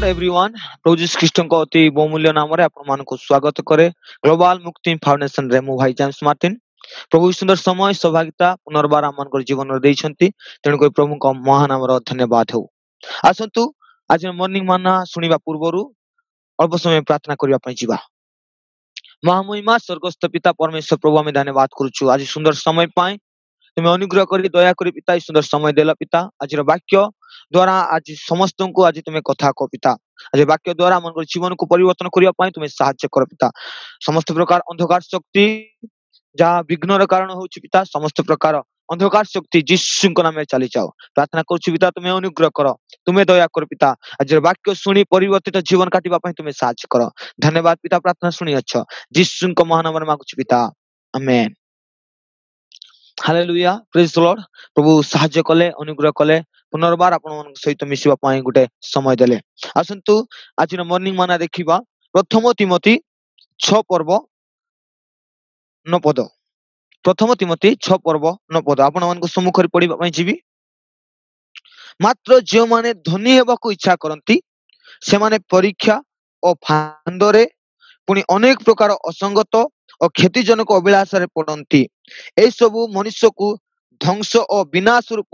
Everyone. ପ୍ରଭୁ ଯୀଶୁ ଖ୍ରୀଷ୍ଟଙ୍କ ଅତି ବହୁମୂଲ୍ୟ ନାମରେ ଆପଣମାନଙ୍କୁ ସ୍ୱାଗତ କରେ ଗ୍ଲୋବାଲ ମୁକ୍ତି ଫାଉଣ୍ଡେସନ ରେ। ମୁଁ ଭାଇ ଜେମ୍ସ ମାର୍ଟିନ। ପ୍ରଭୁ ସୁନ୍ଦର ସମୟ, ସୌଭାଗ୍ୟତା ପୁନର୍ବାର ଆମମାନଙ୍କର ଜୀବନରେ ଦେଇଛନ୍ତି, ତେଣୁକରି ପ୍ରଭୁଙ୍କ ମହାନାମର ଧନ୍ୟବାଦ ହେଉ। ଆସନ୍ତୁ, ଆଜି ମର୍ଣ୍ଣିଂ ମାନା ଶୁଣିବା ପୂର୍ବରୁ ଅଳ୍ପ ସମୟ ପ୍ରାର୍ଥନା କରିବା ପାଇଁ ଯିବା। ମହାମହିମା ସ୍ୱର୍ଗସ୍ଥ ପିତା ପରମେଶ୍ୱର ପ୍ରଭୁ, ଆମେ ଧନ୍ୟବାଦ କରୁଛୁ ଆଜି ସୁନ୍ଦର ସମୟ ପାଇଁ। ତୁମେ ଅନୁଗ୍ରହ କରି, ଦୟା କରି ପିତା, ଏଇ ସୁନ୍ଦର ସମୟ ଦେଲ ପିତା। ଆଜିର ବାକ୍ୟ ଦ୍ଵାରା ଆଜି ସମସ୍ତଙ୍କୁ ଆଜି ତୁମେ କଥା କହ ପିତା। ଆଜି ବାକ୍ୟ ଦ୍ଵାରା ଆମଙ୍କର ଜୀବନକୁ ପରିବର୍ତ୍ତନ କରିବା ପାଇଁ ତୁମେ ସାହାଯ୍ୟ କର ପିତା। ସମସ୍ତ ପ୍ରକାର ଅନ୍ଧକାର ଶକ୍ତି ଯାହା ବିଘ୍ନର କାରଣ ହଉଛି ପିତା, ସମସ୍ତ ପ୍ରକାର ଅନ୍ଧକାର ଶକ୍ତି ଯୀଶୁଙ୍କ ନାମରେ ଚାଲିଯାଅ। ପ୍ରାର୍ଥନା କରୁଛୁ ପିତା, ତୁମେ ଅନୁଗ୍ରହ କର, ତୁମେ ଦୟା କର ପିତା। ଆଜିର ବାକ୍ୟ ଶୁଣି ପରିବର୍ତ୍ତିତ ଜୀବନ କାଟିବା ପାଇଁ ତୁମେ ସାହାଯ୍ୟ କର। ଧନ୍ୟବାଦ ପିତା, ପ୍ରାର୍ଥନା ଶୁଣି ଅଛ। ଯୀଶୁଙ୍କ ମହାନାମରେ ମାଗୁଛୁ ପିତା, ଆମେନ୍। Hallelujah, praise Lord. ପ୍ରଭୁ ସାହାଯ୍ୟ କଲେ, ଅନୁଗ୍ରହ କଲେ, ପୁନର୍ବାର ଆପଣମାନଙ୍କ ସହିତ ମିଶିବା ପାଇଁ ଗୋଟେ ସମୟ ଦେଲେ। ଆସନ୍ତୁ, ଆଜିର ମର୍ଣ୍ଣିଂ ମାନା ଦେଖିବା। ପ୍ରଥମ ତିମୋଥି 6 ପର୍ବ 9 ପଦ। ପ୍ରଥମ ତିମୋଥି 6 ପର୍ବ 9 ପଦ ଆପଣମାନଙ୍କ ସମ୍ମୁଖରେ ପଢିବା ପାଇଁ ଯିବି। ମାତ୍ର ଯେଉଁମାନେ ଧନୀ ହେବାକୁ ଇଚ୍ଛା କରନ୍ତି, ସେମାନେ ପରୀକ୍ଷା ଓ ଫାନ୍ଦରେ, ପୁଣି ଅନେକ ପ୍ରକାର ଅସଙ୍ଗତ ଓ କ୍ଷତିଜନକ ଅଭିଳାଷରେ ପଡନ୍ତି। ଏସବୁ ମନୁଷ୍ୟକୁ ଧ୍ୱଂସ ଓ ବିନାଶ ରୂପ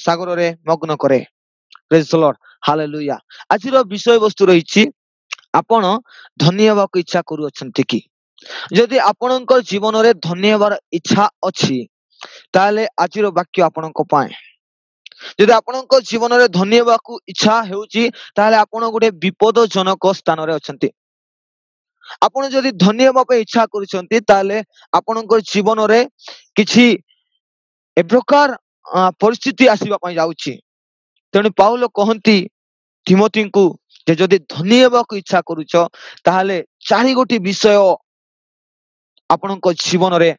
ସାଗରରେ ମଗ୍ନ କରେ। Praise the Lord, hallelujah. ଆଜିର ବିଷୟବସ୍ତୁ ରହିଛି, ଆପଣ ଧନୀ ହେବାକୁ ଇଚ୍ଛା କରୁଅଛନ୍ତି କି? ଯଦି ଆପଣଙ୍କ ଜୀବନରେ ଧନୀ ହେବାର ଇଚ୍ଛା ଅଛି, ତାହେଲେ ଆଜିର ବାକ୍ୟ ଆପଣଙ୍କ ପାଇଁ। ଯଦି ଆପଣଙ୍କ ଜୀବନରେ ଧନୀ ହେବାକୁ ଇଚ୍ଛା ହେଉଛି, ତାହେଲେ ଆପଣ ଗୋଟେ ବିପଦଜନକ ସ୍ଥାନରେ ଅଛନ୍ତି। ଆପଣ ଯଦି ଧନୀ ହେବା ପାଇଁ ଇଚ୍ଛା କରୁଛନ୍ତି, ତାହେଲେ ଆପଣଙ୍କ ଜୀବନରେ କିଛି ଏ ପ୍ରକାର ପରିସ୍ଥିତି ଆସିବା ପାଇଁ ଯାଉଛି। ତେଣୁ ପାଉଲ କହନ୍ତି ତିମୋଥିଙ୍କୁ ଯେ ଯଦି ଧନୀ ହେବାକୁ ଇଚ୍ଛା କରୁଛ, ତାହେଲେ ଚାରି ଗୋଟି ବିଷୟ ଆପଣଙ୍କ ଜୀବନରେ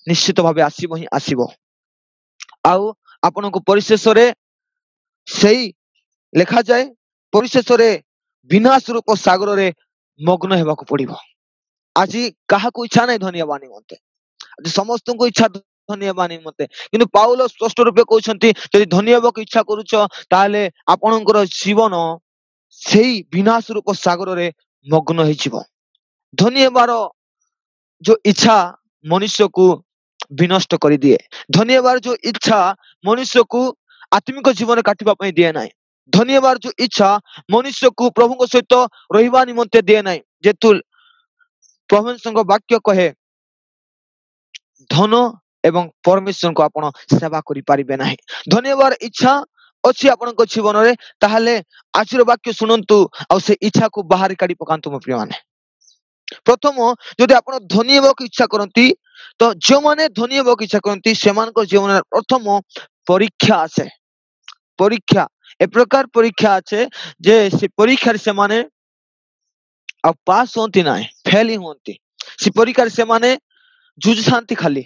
ନିଶ୍ଚିତ ଭାବେ ଆସିବ ହିଁ ଆସିବ। ଆଉ ଆପଣଙ୍କୁ ପରିଶେଷରେ ସେଇ ଲେଖାଯାଏ, ପରିଶେଷରେ ବିନାଶ ରୂପ ସାଗରରେ ମଗ୍ନ ହେବାକୁ ପଡିବ। ଆଜି କାହାକୁ ଇଚ୍ଛା ନାହିଁ ଧନୀ ହେବା ନିମନ୍ତେ? ଆଜି ସମସ୍ତଙ୍କୁ ଇଚ୍ଛା ଧନୀ ହେବା ନିମନ୍ତେ। କିନ୍ତୁ ପାଉଲ ସ୍ପଷ୍ଟ ରୂପେ କହୁଛନ୍ତି, ଯଦି ଧନୀ ହେବାକୁ ଇଚ୍ଛା କରୁଛ, ତାହେଲେ ଆପଣଙ୍କର ଜୀବନ ସେଇ ବିନାଶ ରୂପ ସାଗରରେ ମଗ୍ନ ହେଇଯିବ। ଧନୀ ହେବାର ଯୋଉ ଇଚ୍ଛା ମନୁଷ୍ୟକୁ ବିନଷ୍ଟ କରିଦିଏ। ଧନୀ ହେବାର ଯୋଉ ଇଚ୍ଛା ମନୁଷ୍ୟକୁ ଆତ୍ମିକ ଜୀବନ କାଟିବା ପାଇଁ ଦିଏ ନାହିଁ। ଧନୀ ହେବାର ଯୋଉ ଇଚ୍ଛା ମନୁଷ୍ୟକୁ ପ୍ରଭୁଙ୍କ ସହିତ ରହିବା ନିମନ୍ତେ ଦିଏ ନାହିଁ। ଯେହେତୁ ପ୍ରଭୁଙ୍କ ବାକ୍ୟ କହେ, ଧନ ଏବଂ ପରମେଶ୍ୱରଙ୍କୁ ଆପଣ ସେବା କରିପାରିବେ ନାହିଁ। ଧନୀ ହେବାର ଇଚ୍ଛା ଅଛି ଆପଣଙ୍କ ଜୀବନରେ, ତାହେଲେ ଆଜିର ବାକ୍ୟ ଶୁଣନ୍ତୁ ଆଉ ସେ ଇଚ୍ଛାକୁ ବାହାରି କାଢି ପକାନ୍ତୁ ମୋ ପ୍ରିୟମାନେ। ପ୍ରଥମ, ଯଦି ଆପଣ ଧନୀ ହେବାକୁ ଇଚ୍ଛା କରନ୍ତି, ତ ଯେଉଁମାନେ ଧନୀ ହେବାକୁ ଇଚ୍ଛା କରନ୍ତି, ସେମାନଙ୍କ ଜୀବନରେ ପ୍ରଥମ ପରୀକ୍ଷା ଆସେ। ପରୀକ୍ଷା, ଏ ପ୍ରକାର ପରୀକ୍ଷା ଅଛି ଯେ ସେ ପରୀକ୍ଷାରେ ସେମାନେ ଆଉ ପାସ୍ ହୁଅନ୍ତି ନାହିଁ, ଫେଲ ହିଁ ହୁଅନ୍ତି। ସେ ପରୀକ୍ଷାରେ ସେମାନେ ଯୁଝୁଥାନ୍ତି ଖାଲି।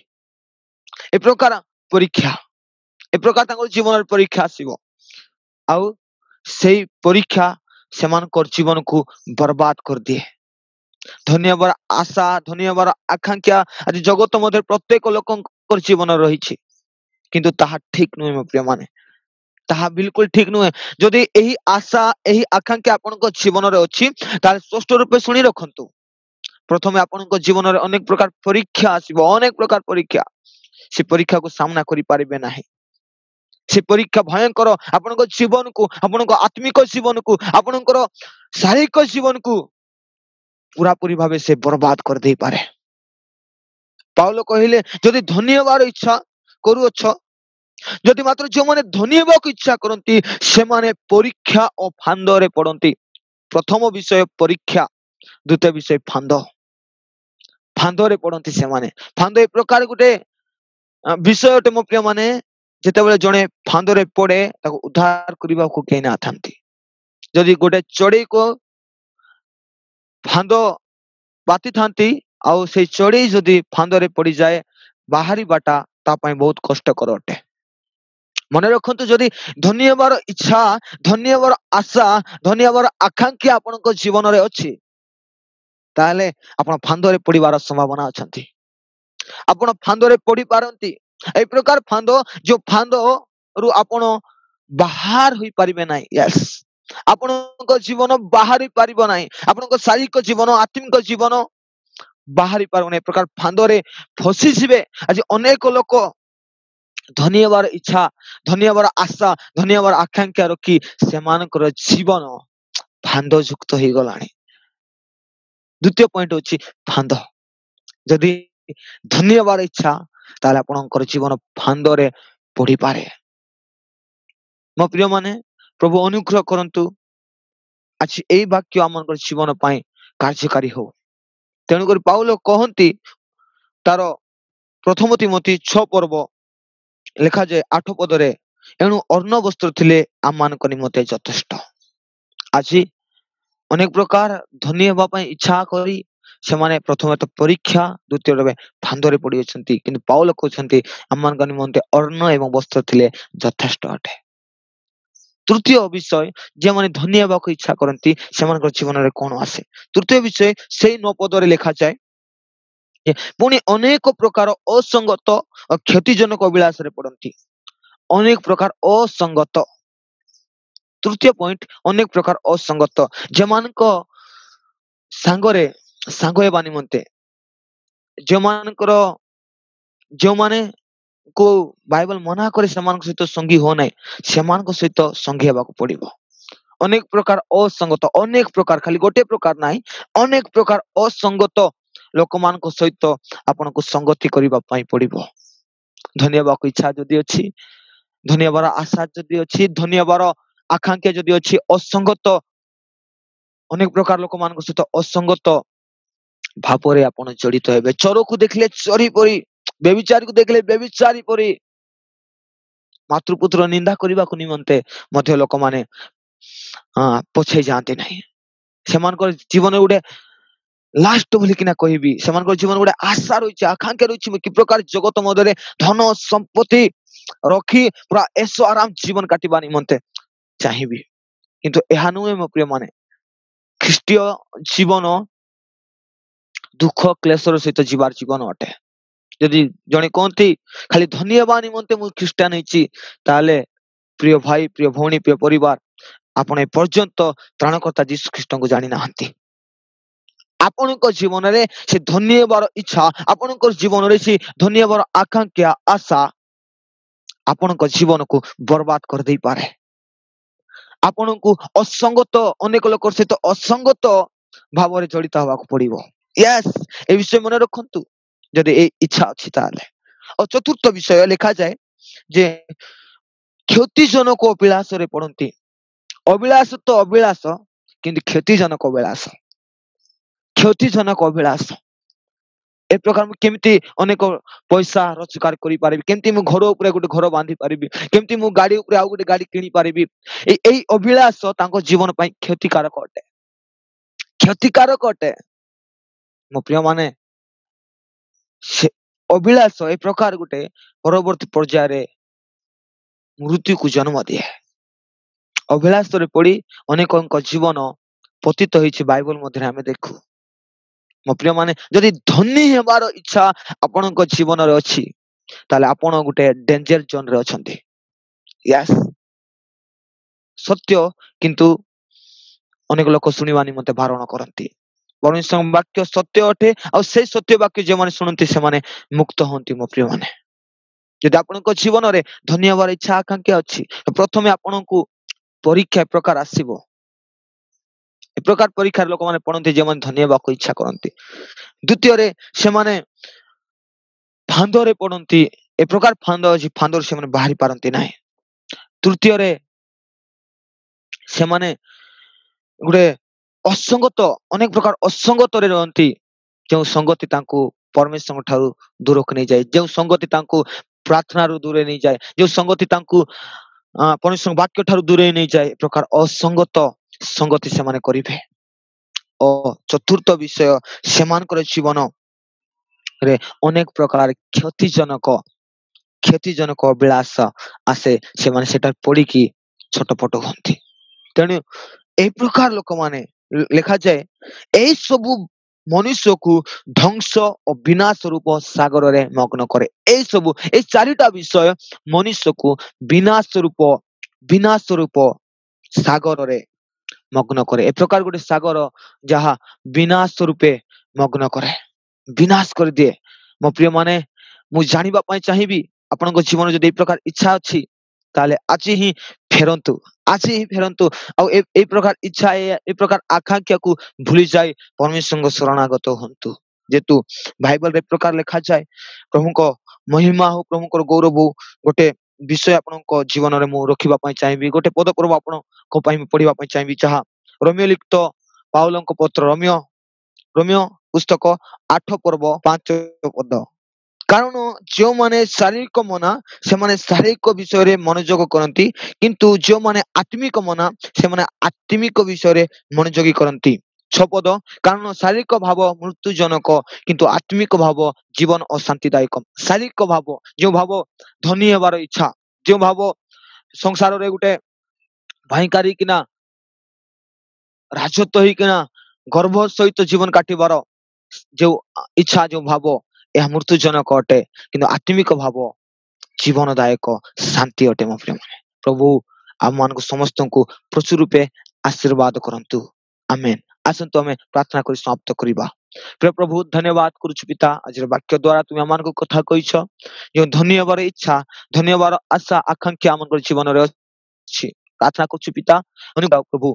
ଏ ପ୍ରକାର ପରୀକ୍ଷା, ଏ ପ୍ରକାର ତାଙ୍କର ଜୀବନରେ ପରୀକ୍ଷା ଆସିବ ଆଉ ସେଇ ପରୀକ୍ଷା ସେମାନଙ୍କର ଜୀବନକୁ ବର୍ବାଦ କରିଦିଏ। ଧନୀ ହେବାର ଆଶା, ଧନୀ ହେବାର ଆକାଂକ୍ଷା ଆଜି ଜଗତ ମଧ୍ୟରେ ପ୍ରତ୍ୟେକ ଲୋକଙ୍କର ଜୀବନ ରହିଛି। କିନ୍ତୁ ତାହା ଠିକ ନୁହେଁ ମୋ ପ୍ରିୟମାନେ, ତାହା ବିଲକୁଲ ଠିକ ନୁହେଁ। ଯଦି ଏହି ଆଶା, ଏହି ଆକାଂକ୍ଷା ଆପଣଙ୍କ ଜୀବନରେ ଅଛି, ତାହେଲେ ସ୍ପଷ୍ଟ ରୂପେ ଶୁଣି ରଖନ୍ତୁ, ପ୍ରଥମେ ଆପଣଙ୍କ ଜୀବନରେ ଅନେକ ପ୍ରକାର ପରୀକ୍ଷା ଆସିବ। ଅନେକ ପ୍ରକାର ପରୀକ୍ଷା, ସେ ପରୀକ୍ଷାକୁ ସାମ୍ନା କରିପାରିବେ ନାହିଁ। ସେ ପରୀକ୍ଷା ଭୟଙ୍କର, ଆପଣଙ୍କ ଜୀବନକୁ, ଆପଣଙ୍କ ଆତ୍ମିକ ଜୀବନକୁ, ଆପଣଙ୍କର ଶାରୀରିକ ଜୀବନକୁ ପୁରାପୁରି ଭାବେ ସେ ବର୍ବାଦ କରିଦେଇପାରେ। ପାଉଲ କହିଲେ, ଯଦି ଧନୀ ହେବାର ଇଚ୍ଛା କରୁଅଛ, ଯଦି ମାତ୍ର ଯେଉଁମାନେ ଧନୀ ହେବାକୁ ଇଚ୍ଛା କରନ୍ତି, ସେମାନେ ପରୀକ୍ଷା ଓ ଫାନ୍ଦରେ ପଡନ୍ତି। ପ୍ରଥମ ବିଷୟ ପରୀକ୍ଷା, ଦ୍ୱିତୀୟ ବିଷୟ ଫାନ୍ଦ। ଫାନ୍ଦରେ ପଡନ୍ତି ସେମାନେ। ଫାନ୍ଦ ଏ ପ୍ରକାର ଗୋଟେ ବିଷୟ ଅଟେ ମୋ ପ୍ରିୟ ମାନେ, ଯେତେବେଳେ ଜଣେ ଫାନ୍ଦରେ ପଡେ, ତାକୁ ଉଦ୍ଧାର କରିବାକୁ କେହି ନଥାନ୍ତି। ଯଦି ଗୋଟେ ଚଢେଇକୁ ଫାନ୍ଦ ପାତିଥାନ୍ତି ଆଉ ସେଇ ଚଢେଇ ଯଦି ଫାନ୍ଦରେ ପଡିଯାଏ, ବାହାରିବାଟା ତା ପାଇଁ ବହୁତ କଷ୍ଟକର ଅଟେ। ମନେ ରଖନ୍ତୁ, ଯଦି ଧନୀ ହେବାର ଇଚ୍ଛା, ଧନୀ ହେବାର ଆଶା, ଧନୀ ହେବାର ଆକାଂକ୍ଷା ଆପଣଙ୍କ ଜୀବନରେ ଅଛି, ତାହେଲେ ଆପଣ ଫାନ୍ଦରେ ପଡିବାର ସମ୍ଭାବନା ଅଛନ୍ତି। ଆପଣ ଫାନ୍ଦରେ ପଡି ପାରନ୍ତି। ଏଇ ପ୍ରକାର ଫାନ୍ଦ, ଯୋଉ ଫାନ୍ଦ ରୁ ଆପଣ ବାହାର ହୋଇପାରିବେ ନାହିଁ। ୟେସ୍। ଆପଣଙ୍କ ଜୀବନ ବାହାରି ପାରିବ ନାହିଁ। ଆପଣଙ୍କ ଶାରୀରିକ ଜୀବନ, ଆତ୍ମିକ ଜୀବନ ବାହାରି ପାରିବ ନାହିଁ, ଏ ପ୍ରକାର ଫାନ୍ଦରେ ଫସିଯିବେ। ଆଜି ଅନେକ ଲୋକ ଧନୀ ହେବାର ଇଚ୍ଛା, ଧନୀ ହେବାର ଆଶା, ଧନୀ ହେବାର ଆକାଂକ୍ଷା ରଖି ସେମାନଙ୍କର ଜୀବନ ଫାନ୍ଦଯୁକ୍ତ ହେଇଗଲାଣି। ଦ୍ୱିତୀୟ ପଏଣ୍ଟ ହଉଛି ଫାନ୍ଦ। ଯଦି ଧନୀ ହେବାର ଇଚ୍ଛା, ତାହେଲେ ଆପଣଙ୍କର ଜୀବନ ଫାନ୍ଦରେ ପଡିପାରେ। ମୋ ପ୍ରିୟମାନେ, ପ୍ରଭୁ ଅନୁଗ୍ରହ କରନ୍ତୁ, ଆଜି ଏଇ ବାକ୍ୟ ଆମଙ୍କର ଜୀବନ ପାଇଁ କାର୍ଯ୍ୟକାରୀ ହଉ। ତେଣୁକରି ପାଉଲ କହନ୍ତି, ତାର ପ୍ରଥମ ତୀମଥି 6 ପର୍ବ ଲେଖାଯାଏ 8 ପଦରେ, ଏଣୁ ଅନ୍ନ ବସ୍ତ୍ର ଥିଲେ ଆମମାନଙ୍କ ନିମନ୍ତେ ଯଥେଷ୍ଟ। ଆଜି ଅନେକ ପ୍ରକାର ଧନୀ ହେବା ପାଇଁ ଇଚ୍ଛା କରି ସେମାନେ ପ୍ରଥମେ ତ ପରୀକ୍ଷା, ଦ୍ୱିତୀୟରେ ଫାନ୍ଦରେ ପଡିଅଛନ୍ତି। କିନ୍ତୁ ପାଉଲ କହୁଛନ୍ତି, ଆମମାନଙ୍କ ନିମନ୍ତେ ଅନ୍ନ ଏବଂ ବସ୍ତ୍ର ଥିଲେ ଯଥେଷ୍ଟ ଅଟେ। ତୃତୀୟ ବିଷୟ, ଯେଉଁମାନେ ଧନୀ ହେବାକୁ ଇଚ୍ଛା କରନ୍ତି ସେମାନଙ୍କର ଜୀବନରେ କଣ ଆସେ? ତୃତୀୟ ବିଷୟ ସେଇ 9 ପଦରେ ଲେଖାଯାଏ, ପୁଣି ଅନେକ ପ୍ରକାର ଅସଙ୍ଗତ ଓ କ୍ଷତିଜନକ ଅଭିଳାଷରେ ପଡନ୍ତି। ଅନେକ ପ୍ରକାର ଅସଙ୍ଗତ। ତୃତୀୟ ପଏଣ୍ଟ, ଅନେକ ପ୍ରକାର ଅସଙ୍ଗତ। ଯେଉଁମାନଙ୍କ ସାଙ୍ଗରେ ସାଙ୍ଗ ହେବା ନିମନ୍ତେ, ଯେଉଁମାନଙ୍କୁ ବାଇବଲ ମନା କରେ ସେମାନଙ୍କ ସହିତ ସଙ୍ଗୀ ହୁଅ ନାହିଁ, ସେମାନଙ୍କ ସହିତ ସଙ୍ଗୀ ହେବାକୁ ପଡିବ। ଅନେକ ପ୍ରକାର ଅସଙ୍ଗତ, ଅନେକ ପ୍ରକାର, ଖାଲି ଗୋଟେ ପ୍ରକାର ନାହିଁ, ଅନେକ ପ୍ରକାର ଅସଙ୍ଗତ ଲୋକମାନଙ୍କ ସହିତ ଆପଣଙ୍କୁ ସଙ୍ଗତି କରିବା ପାଇଁ ପଡିବ। ଧନୀ ହେବାକୁ ଇଚ୍ଛା ଯଦି ଅଛି, ଧନୀ ହେବାର ଆଶା ଯଦି ଅଛି, ଧନୀ ହେବାର ଆକାଂକ୍ଷା ଯଦି ଅଛି, ଅସଙ୍ଗତ ଅନେକ ପ୍ରକାର ଲୋକମାନଙ୍କ ସହିତ ଅସଙ୍ଗତ ଭାବରେ ଆପଣ ଜଡିତ ହେବେ। ଚୋରକୁ ଦେଖିଲେ ଚୋରି ପରି, ବ୍ୟଭିଚାରୀକୁ ଦେଖିଲେ ବ୍ୟଭିଚାରୀ ପରି, ମାତୃପୁତ୍ର ନିନ୍ଦା କରିବାକୁ ନିମନ୍ତେ ମଧ୍ୟ ଲୋକମାନେ ପଛେଇ ଯାଆନ୍ତି ନାହିଁ। ସେମାନଙ୍କର ଜୀବନରେ ଗୋଟେ ଲାଷ୍ଟ ବୋଲିକିନା କହିବି, ସେମାନଙ୍କର ଜୀବନ ଗୋଟେ ଆଶା ରହିଛି, ଆକାଂକ୍ଷା ରହିଛି, ମୁଁ କି ପ୍ରକାର ଜଗତ ମଧ୍ୟରେ ଧନ ସମ୍ପତ୍ତି ରଖି ପୁରା ଏସ ଆରାମ ଜୀବନ କାଟିବା ନିମନ୍ତେ ଚାହିଁବି। କିନ୍ତୁ ଏହା ନୁହେଁ ମୋ ପ୍ରିୟ ମାନେ, ଖ୍ରୀଷ୍ଟୀୟ ଜୀବନ ଦୁଃଖ କ୍ଲେଶର ସହିତ ଯିବାର ଜୀବନ ଅଟେ। ଯଦି ଜଣେ କହନ୍ତି ଖାଲି ଧନୀ ହେବା ନିମନ୍ତେ ମୁଁ ଖ୍ରୀଷ୍ଟିଆନ ହେଇଛି, ତାହେଲେ ପ୍ରିୟ ଭାଇ, ପ୍ରିୟ ଭଉଣୀ, ପ୍ରିୟ ପରିବାର, ଆପଣ ଏପର୍ଯ୍ୟନ୍ତ ତ୍ରାଣକର୍ତ୍ତା ଯୀଶୁ ଖ୍ରୀଷ୍ଟଙ୍କୁ ଜାଣିନାହାନ୍ତି। ଆପଣଙ୍କ ଜୀବନରେ ସେ ଧନୀ ହେବାର ଇଚ୍ଛା, ଆପଣଙ୍କ ଜୀବନରେ ସେ ଧନୀ ହେବାର ଆକାଂକ୍ଷା, ଆଶା ଆପଣଙ୍କ ଜୀବନକୁ ବର୍ବାଦ କରିଦେଇପାରେ। ଆପଣଙ୍କୁ ଅସଙ୍ଗତ, ଅନେକ ଲୋକର ସହିତ ଅସଙ୍ଗତ ଭାବରେ ଜଡିତ ହେବାକୁ ପଡିବ। ୟେସ୍, ଏ ବିଷୟ ମନେ ରଖନ୍ତୁ ଯଦି ଏଇ ଇଚ୍ଛା ଅଛି ତାହେଲେ। ଆଉ ଚତୁର୍ଥ ବିଷୟ ଲେଖାଯାଏ ଯେ କ୍ଷତିଜନକ ଅଭିଳାଷରେ ପଡନ୍ତି। ଅଭିଳାଷ ତ ଅଭିଳାଷ, କିନ୍ତୁ କ୍ଷତିଜନକ ଅଭିଳାଷ, କ୍ଷତିଜନକ ଅଭିଳାଷ। ଏ ପ୍ରକାର ମୁଁ କେମିତି ଅନେକ ପଇସା ରୋଜଗାର କରିପାରିବି, କେମିତି ମୁଁ ଘର ଉପରେ ଗୋଟେ ଘର ବାନ୍ଧି ପାରିବି, କେମିତି ମୁଁ ଗାଡି ଉପରେ ଆଉ ଗୋଟେ ଗାଡି କିଣି ପାରିବି, ଏଇ ଅଭିଳାଷ ତାଙ୍କ ଜୀବନ ପାଇଁ କ୍ଷତିକାରକ ଅଟେ, କ୍ଷତିକାରକ ଅଟେ। ମୋ ପ୍ରିୟ ମାନେ, ସେ ଅଭିଳାଷ ଏ ପ୍ରକାର ଗୋଟେ ପରବର୍ତ୍ତୀ ପର୍ଯ୍ୟାୟରେ ମୃତ୍ୟୁକୁ ଜନ୍ମ ଦିଏ। ଅଭିଳାଷରେ ପଡି ଅନେକଙ୍କ ଜୀବନ ପତିତ ହେଇଛି, ବାଇବଲ ମଧ୍ୟରେ ଆମେ ଦେଖୁ। ମୋ ପ୍ରିୟ ମାନେ, ଯଦି ଧନୀ ହେବାର ଇଚ୍ଛା ଆପଣଙ୍କ ଜୀବନରେ ଅଛି, ତାହେଲେ ଆପଣ ଗୋଟେ ଡେଞ୍ଜର ଜୋନରେ ଅଛନ୍ତି। ୟେସ୍, ସତ୍ୟ, କିନ୍ତୁ ଅନେକ ଲୋକ ଶୁଣିବା ନିମନ୍ତେ ବାରଣ କରନ୍ତି। ପରମେଶ୍ୱରଙ୍କ ବାକ୍ୟ ସତ୍ୟ ଅଟେ, ଆଉ ସେଇ ସତ୍ୟ ବାକ୍ୟ ଯେଉଁମାନେ ଶୁଣନ୍ତି ସେମାନେ ମୁକ୍ତ ହୁଅନ୍ତି। ମୋ ପ୍ରିୟ ମାନେ, ଯଦି ଆପଣଙ୍କ ଜୀବନରେ ଧନୀ ହେବାର ଇଚ୍ଛା ଆକାଂକ୍ଷା ଅଛି, ପ୍ରଥମେ ଆପଣଙ୍କୁ ପରୀକ୍ଷା ଏ ପ୍ରକାର ଆସିବ। ଏ ପ୍ରକାର ପରୀକ୍ଷାରେ ଲୋକମାନେ ପଡନ୍ତି ଯେଉଁମାନେ ଧନୀ ହେବାକୁ ଇଚ୍ଛା କରନ୍ତି। ଦ୍ୱିତୀୟରେ ସେମାନେ ଫାନ୍ଦରେ ପଡନ୍ତି, ଏ ପ୍ରକାର ଫାନ୍ଦ ଅଛି, ଫାନ୍ଦରୁ ସେମାନେ ବାହାରି ପାରନ୍ତି ନାହିଁ। ତୃତୀୟରେ ସେମାନେ ଗୋଟେ ଅସଙ୍ଗତ, ଅନେକ ପ୍ରକାର ଅସଙ୍ଗତରେ ରହନ୍ତି, ଯେଉଁ ସଙ୍ଗତି ତାଙ୍କୁ ପରମେଶ୍ୱରଙ୍କ ଠାରୁ ଦୂରକୁ ନେଇଯାଏ, ଯେଉଁ ସଙ୍ଗତି ତାଙ୍କୁ ପ୍ରାର୍ଥନାରୁ ଦୂରେଇ ନେଇଯାଏ, ଯେଉଁ ସଙ୍ଗତି ତାଙ୍କୁ ପରମେଶ୍ୱରଙ୍କ ବାକ୍ୟ ଠାରୁ ଦୂରେଇ ନେଇଯାଏ, ଏ ପ୍ରକାର ଅସଙ୍ଗତ ସଙ୍ଗତି ସେମାନେ କରିବେ। ଓ ଚତୁର୍ଥ ବିଷୟ, ସେମାନଙ୍କର ଜୀବନରେ ଅନେକ ପ୍ରକାର କ୍ଷତିଜନକ ଅଭିଳାଷ ଆସେ, ସେମାନେ ସେଟା ପଡିକି ଛଟପଟ ହୁଅନ୍ତି। ତେଣୁ ଏଇ ପ୍ରକାର ଲୋକମାନେ ଲେଖାଯାଏ, ଏଇ ସବୁ ମନୁଷ୍ୟକୁ ଧ୍ୱଂସ ଓ ବିନାଶ ରୂପ ସାଗରରେ ମଗ୍ନ କରେ। ଏଇ ସବୁ, ଏଇ ଚାରିଟା ବିଷୟ ମନୁଷ୍ୟକୁ ବିନାଶ ରୂପ ସାଗରରେ ମଗ୍ନ କରେ। ଏ ପ୍ରକାର ଗୋଟେ ସାଗର ଯାହା ବିନାଶ ରୂପେ ମଗ୍ନ କରେ, ବିନାଶ କରିଦିଏ। ମୋ ପ୍ରିୟ ମାନେ, ମୁଁ ଜାଣିବା ପାଇଁ ଚାହିଁବି, ଆପଣଙ୍କ ଜୀବନ ଯଦି ଏଇ ପ୍ରକାର ଇଚ୍ଛା ଅଛି ତାହେଲେ ଆଜି ହିଁ ଫେରନ୍ତୁ, ଆଜି ହିଁ ଫେରନ୍ତୁ। ଆଉ ଏଇ ପ୍ରକାର ଇଚ୍ଛା, ଏ ପ୍ରକାର ଆକାଂକ୍ଷାକୁ ଭୁଲି ଯାଇ ପରମେଶ୍ୱରଙ୍କ ଶରଣାଗତ ହୁଅନ୍ତୁ। ଯେହେତୁ ବାଇବଲରେ ଏ ପ୍ରକାର ଲେଖାଯାଏ, ପ୍ରଭୁଙ୍କ ମହିମା ହଉ, ପ୍ରଭୁଙ୍କର ଗୌରବ ହଉ। ଗୋଟେ ବିଷୟ ଆପଣଙ୍କ ଜୀବନରେ ମୁଁ ରଖିବା ପାଇଁ ଚାହିଁବି, ଗୋଟେ ପଦ ପର୍ବ ଆପଣଙ୍କ ପାଇଁ ମୁଁ ପଢିବା ପାଇଁ ଚାହିଁବି, ଯାହା ରୋମୀୟ ଲିଖିତ ପାଉଲଙ୍କ ପତ୍ର, ରୋମୀୟ ପୁସ୍ତକ 8 ପର୍ବ 5 ପଦ। କାରଣ ଯେଉଁମାନେ ଶାରୀରିକ ମନା ସେମାନେ ଶାରୀରିକ ବିଷୟରେ ମନୋଯୋଗ କରନ୍ତି, କିନ୍ତୁ ଯେଉଁମାନେ ଆତ୍ମିକ ମନା ସେମାନେ ଆତ୍ମିକ ବିଷୟରେ ମନୋଯୋଗୀ କରନ୍ତି। 6 ପଦ, କାରଣ ଶାରୀରିକ ଭାବ ମୃତ୍ୟୁଜନକ, କିନ୍ତୁ ଆତ୍ମିକ ଭାବ ଜୀବନ ଓ ଶାନ୍ତିଦାୟକ। ଶାରୀରିକ ଭାବ, ଯେଉଁ ଭାବ ଧନୀ ହେବାର ଇଚ୍ଛା, ଯେଉଁ ଭାବ ସଂସାରରେ ଗୋଟେ ଭୟଙ୍କାରୀ କିନା ରାଜତ୍ୱ ହେଇକିନା ଗର୍ଭ ସହିତ ଜୀବନ କାଟିବାର ଯେଉଁ ଇଚ୍ଛା, ଯେଉଁ ଭାବ, ଏହା ମୃତ୍ୟୁଜନକ ଅଟେ, କିନ୍ତୁ ଆତ୍ମିକ ଭାବ ଜୀବନଦାୟକ ଶାନ୍ତି ଅଟେ। ମୋ ପ୍ରିୟମାନେ, ପ୍ରଭୁ ଆମମାନଙ୍କୁ ସମସ୍ତଙ୍କୁ ପ୍ରଚୁର ରୂପେ ଆଶୀର୍ବାଦ କରନ୍ତୁ। ଆମେନ୍। ଆସନ୍ତୁ ଆମେ ପ୍ରାର୍ଥନା କରି ସମାପ୍ତ କରିବା। ପ୍ରିୟ ପ୍ରଭୁ, ଧନ୍ୟବାଦ କରୁଛୁ ପିତା, ଆଜିର ବାକ୍ୟ ଦ୍ୱାରା ତୁମେ ଆମମାନଙ୍କୁ କଥା କହିଛ। ଯେଉଁ ଧନୀ ହେବାର ଇଚ୍ଛା, ଧନୀ ହେବାର ଆଶା ଆକାଂକ୍ଷା ଆମଙ୍କର ଜୀବନରେ ଅଛି, ପ୍ରାର୍ଥନା କରୁଛୁ ପିତା ଅନୁଗ୍ରହ ପ୍ରଭୁ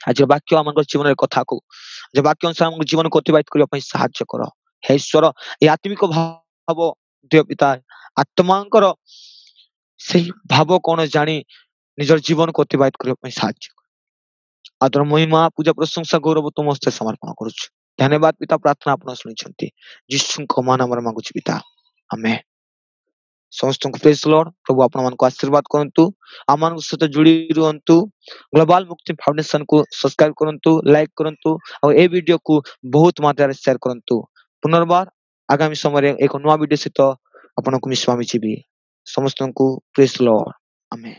ଆଜିର ବାକ୍ୟ ଆମଙ୍କ ଜୀବନରେ କଥା କହୁ। ଆଜିର ବାକ୍ୟ ଅନୁସାରେ ଆମ ଜୀବନକୁ ଅତିବାହିତ କରିବା ପାଇଁ ସାହାଯ୍ୟ କର। ହେ ଈଶ୍ୱର, ଏ ଆତ୍ମିକ ଭାବ ଦିଅ ପିତା, ଆତ୍ମାଙ୍କର ସେଇ ଭାବ କଣ ଜାଣି ନିଜର ଜୀବନକୁ ଅତିବାହିତ କରିବା ପାଇଁ ସାହାଯ୍ୟ କର। ଆଦର, ମହିମା, ପୂଜା, ପ୍ରଶଂସା, ଗୌରବ ତୁମ ହସ୍ତେ ସମର୍ପଣ କରୁଛୁ। ଧନ୍ୟବାଦ ପିତା, ପ୍ରାର୍ଥନା ଆପଣ ଶୁଣିଛନ୍ତି। ଯୀଶୁଙ୍କ ନାମରେ ମାଗୁଛି ପିତା, ଆମେନ୍। ସମସ୍ତଙ୍କୁ ପ୍ରେଜ ଲର୍ଡ। ପ୍ରଭୁ ଆପଣମାନଙ୍କୁ ଆଶୀର୍ବାଦ କରନ୍ତୁ, ଆମମାନଙ୍କ ସହିତ ଯୋଡ଼ି ରୁହନ୍ତୁ। ଗ୍ଲୋବାଲ ମୁକ୍ତି ଫାଉଣ୍ଡେସନ କୁ ସବସ୍କ୍ରାଇବ କରନ୍ତୁ, ଲାଇକ୍ କରନ୍ତୁ ଆଉ ଏ ଭିଡିଓକୁ ବହୁତ ମାତ୍ରାରେ ସେୟାର କରନ୍ତୁ। ପୁନର୍ବାର ଆଗାମୀ ସମୟରେ ଏକ ନୂଆ ଭିଡିଓ ସହିତ ଆପଣଙ୍କୁ ମିଶିବା ମିଶିବି। ସମସ୍ତଙ୍କୁ ପ୍ରେଜ ଲର୍ଡ, ଆମେନ୍।